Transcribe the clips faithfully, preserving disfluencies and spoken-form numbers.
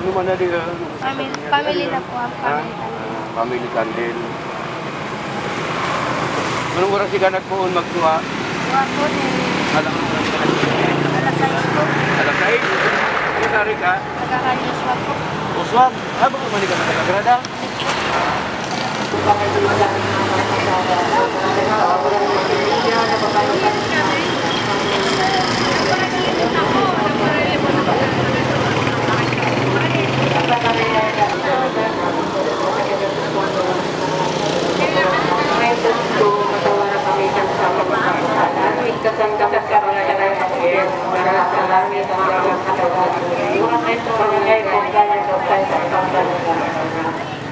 Ano di, ah? Family, family na po, ang Ha? family candle. Ah, family candle. Anong oras ka nagpoon magkuha? Kuha po, eh. Alas sais po. Alas sais? Ano sa ari ka? Taga Calle Suapo. O, Suapo. Ah, baka mali ka sa Sagrada?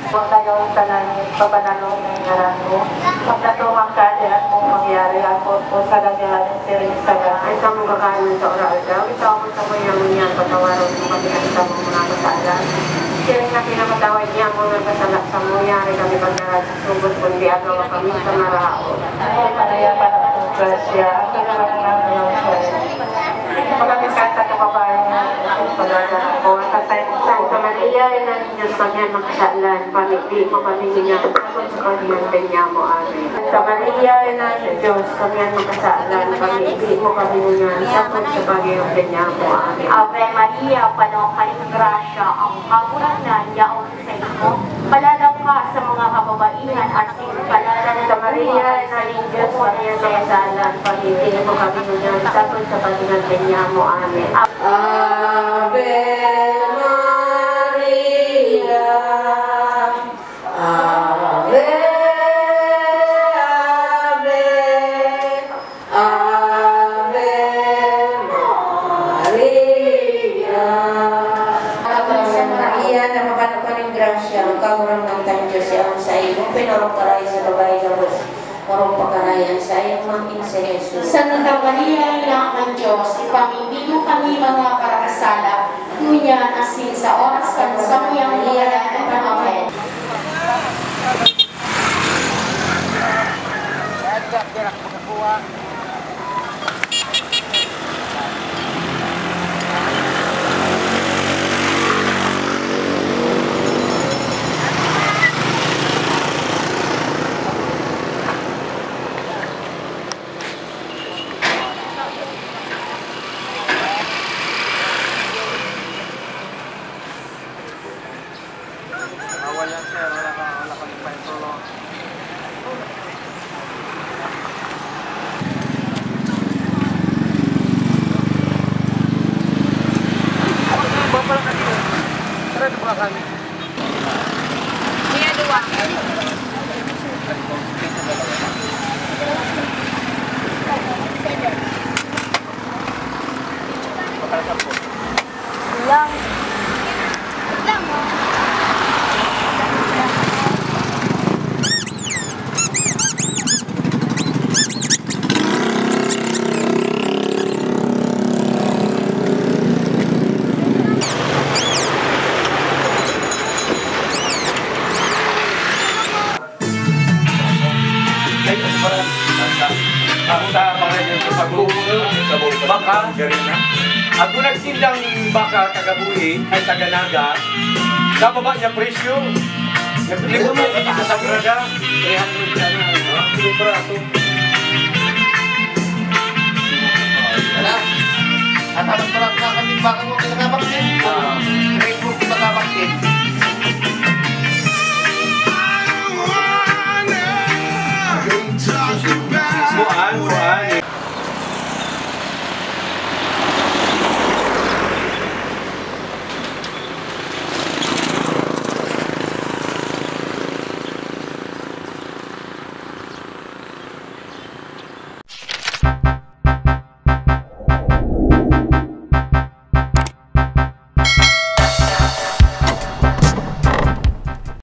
Pagkayon tanan, pabanalon ang ngaran mo. Magdatumang kaadian mo, mangyari ang purpose sa lagyan, siring sa langit. Ang samong kakanon sa ura-aldaw, itao mo sa kuya mo niyan, patawaron mo kami ang samong mga kasala. Siring na pinapatawad niya ang mga kasala sa muya, ari kami pagdarag sa sugot, kundi agawa kami sa maraot. Ave Maria, para sa grasya, ang Panginoon namin ang Diyos. Magkakasal sa kababayan, pagkakasal ko, ang kasal ko. Santa Maria, Ina ng Diyos, kami ang makasalan, pamigdi mo kami niya, sa pagkakasal mo. Amen. Santa Maria, Ina ng Diyos, kami ang makasalan, pamigdi mo kami niya, sa pagkakasal mo. Amen. Ave Maria, puno ka nin grasya, ang Kagurangnan yaon saimo. Paladan ka sa mga kababaihan, asin paladan Santa Maria, Ina ng Diyos, Maria sa kasalan, pamigdi mo kami ngunyan, sagkod sa paghingan kanyamo. Amen. Ave Maria, Ave, Ave, Ave Maria. Ave Maria, na mabano ka nin grasya, ang Kagurangnan kan Dios yaon saimo, pinoro ka rayo sa babayi gabos, orog pa ka rayo an saimong mama, si Jesus. Santa Maria, Ina kan Dios, ipamigdi mo kami mga karakasala, ngunyan asin sa oras kan samuyang kamatayan. Amen. Bawal yan, sir. Wala ka, wala kang paintulong. Lang. Ay, para sa, ang sa mga yun sa pag-uungo, baka, at kung nagsindang baka taga-Bui, ay taga-Naga, sa baba niya presyo, nagpili mo sa Sagrada, three hundred na, ano, piraso.